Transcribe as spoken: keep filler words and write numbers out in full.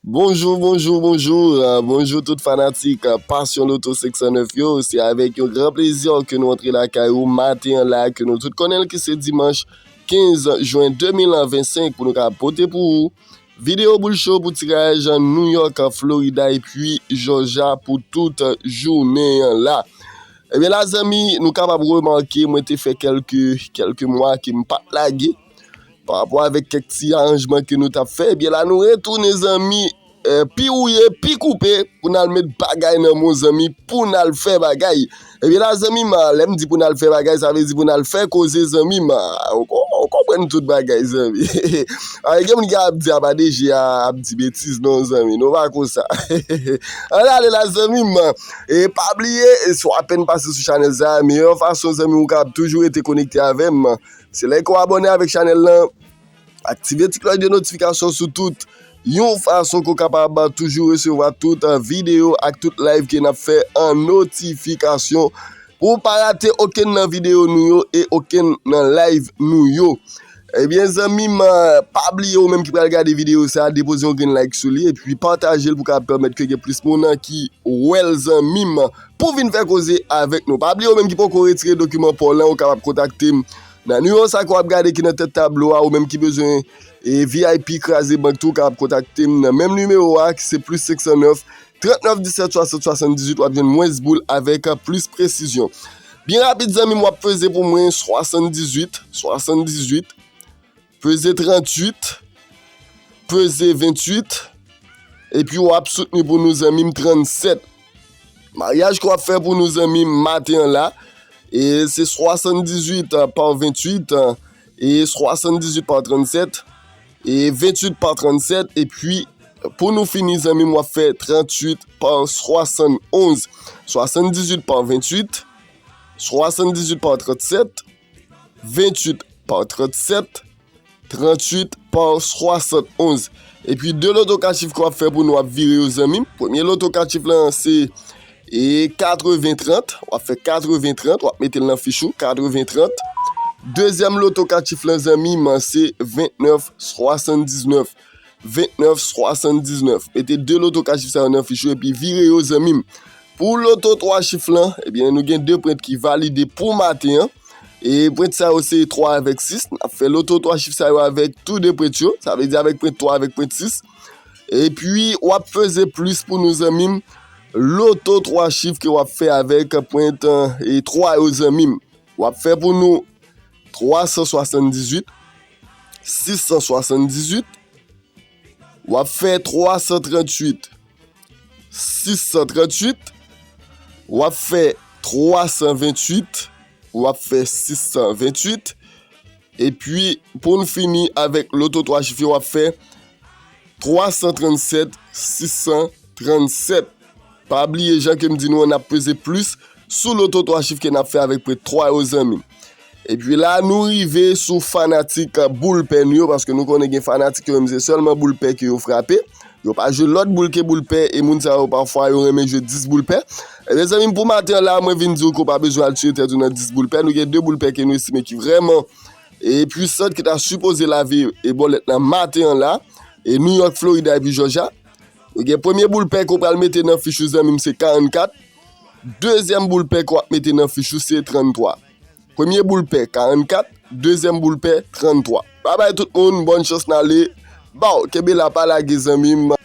Bonjou, bonjou, bonjou, euh, bonjou tout fanatik, euh, Passion Lotto senk san nèf yo. Se avèk yon gran plezi ke nou antre lakay ou maten an la, ke nou tout konnen l ki se dimanch kenz jen de mil vennsenk pou nou ka pote pou ou videyo boul cho pou tiraj New York, Florida epi Georgia pou tout jounen an la. Ebyen la zanmi, nou kapab remake mwen te fè kèlke, kèlke mwa ke m pa t lage pa rapò avèk kèk ti aranjman ke nou t ap fè. Ebyen la nou retounen zanmi, eh, pi wouye, pi koupe pou n al met bagay nan men w zanmi, pou n al fè bagay. Ebyen la zanmi m, lè m di pou n al fè bagay, sa vle di pou n al fè koze zanmi m. Ou kon-, ou konprann tout bagay zanmi. Ay, gen moun ki ap di apa D J a ap di betiz non zanmi, nou pa konsa. Ann ale la zanmi m. E pa bliye, e si w apèn pase sou chanèl sa, meyè fason zanmi ou kapab toujou rete konekte avè m, se lè ke w abòne avèk chanèl lan, aktive ti klòch de notifikasyon sou tout yon fason ke w kapab toujou resevwa tout, eh, videyo ak tout live ke n ap fè an notifikasyon pou w pa rate okenn nan videyo nou yo e okenn nan live nou yo. Ebyen zanmi m, eh, pa bliye ou menm ki pral gade videyo sa, depoze yon grenn like sou li epi pataje l pou kapab pèmèt ke gen plis moun ki wè l zanmi m. Pou vin fè koze avèk nou. Pa bliye ou menm ki poko retire dokiman pa w lan, ou kapab kontakte m nan nimewo sa ke w ap gade ki nan tèt tablo a, ou menm ki bezwen, e, V I P kraze bank tou, ou kapab kontakte m nan menm nimewo a ki se plis senk san nèf, trant nèf disèt swasant swasanndizuit, w ap jwenn mwens boul avèk, euh, plis presizyon. Byen rapid zanmi m, w ap peze pou mwen swasanndizuit, swasanndizuit, peze tranntuit, peze venntuit, epi w ap soutni pou nou zanmi m trannsèt. Maryaj ke w ap fè pou nou zanmi m maten an la, e se swasanndizuit pa venntuit, e swasanndizuit pa trannsèt, e venntuit pa trannsèt, epi pou nou fini zanmi m w ap fè tranntuit pa swasannonz, swasanndizuit pa venntuit, swasanndizuit pa trannsèt, venntuit pa trannsèt, tranntuit pa swasannonz. Epi de loto kat chif ke w ap fè pou nou, w ap vire yo zanmi m. Premye loto kat chif lan se, e, katreven trant, w ap fè katreven trant, w ap mete l nan fich ou, katreven trant. Dezyèm loto kat chif lan zanmi m se vennèf swasanndiznèf. Vennèf swasanndiznèf. Mete de loto kat chif sa yo nan fich ou epi vire yo zanmi m. Pou loto twa chif lan, ebyen nou gen de pwent ki valide pou maten an. E pwent sa yo se twa avèk sis. N ap fè loto twa chif sa yo avèk tou de pwent yo. Sa vle di avèk pwent twa avèk pwent sis. Epi w ap peze plis pou nou zanmi m. Loto twa chif ke w ap fè avèk pwent, e, twa yo zanmi m. W ap fè pou nou twa san swasanndizuit, sis san swasanndizuit, w ap fè twa san tranntuit, sis san tranntuit, w ap fè twa san venntuit, w ap fè sis san venntuit, epi pou n fini avèk loto twa chif yo, w ap fè twa san trannsèt, sis san trannsèt. Pa bliye, jan ke m di nou an, n ap peze plis sou loto twa chif ke n ap fè avèk pwent twa yo zanmi m. Epi la, nou rive sou fanatik boul pè nou yo, paske nou konnen gen fanatik yo menm se sèlman boul pè ke yo frape. Yo pa jwe lòt boul ke boul pè, e moun sa yo pafwa yo renmen jwe dis boul pè. Ebyen zanmi m, pou maten an la, mwen vin di w ke w pa bezwen al tiye tèt ou nan dis boul pè. Nou gen de boul pè ke nou estime ki vrèman, e, pwisant, ki ta sipoze lave, e, bòlèt nan maten an la, e, New York, Florida epi Georgia. Nou gen premye boul pè ke w pral mete nan fich ou zanmi m se karannkat. Dezyèm boul pè ke w ap mete nan fich ou se tranntwa. Premye boul pè karannkat, dezyèm boul pè tranntwa. Babay tout moun, bòn chans n ale. Baw, kenbe la, pa lage zanmi m.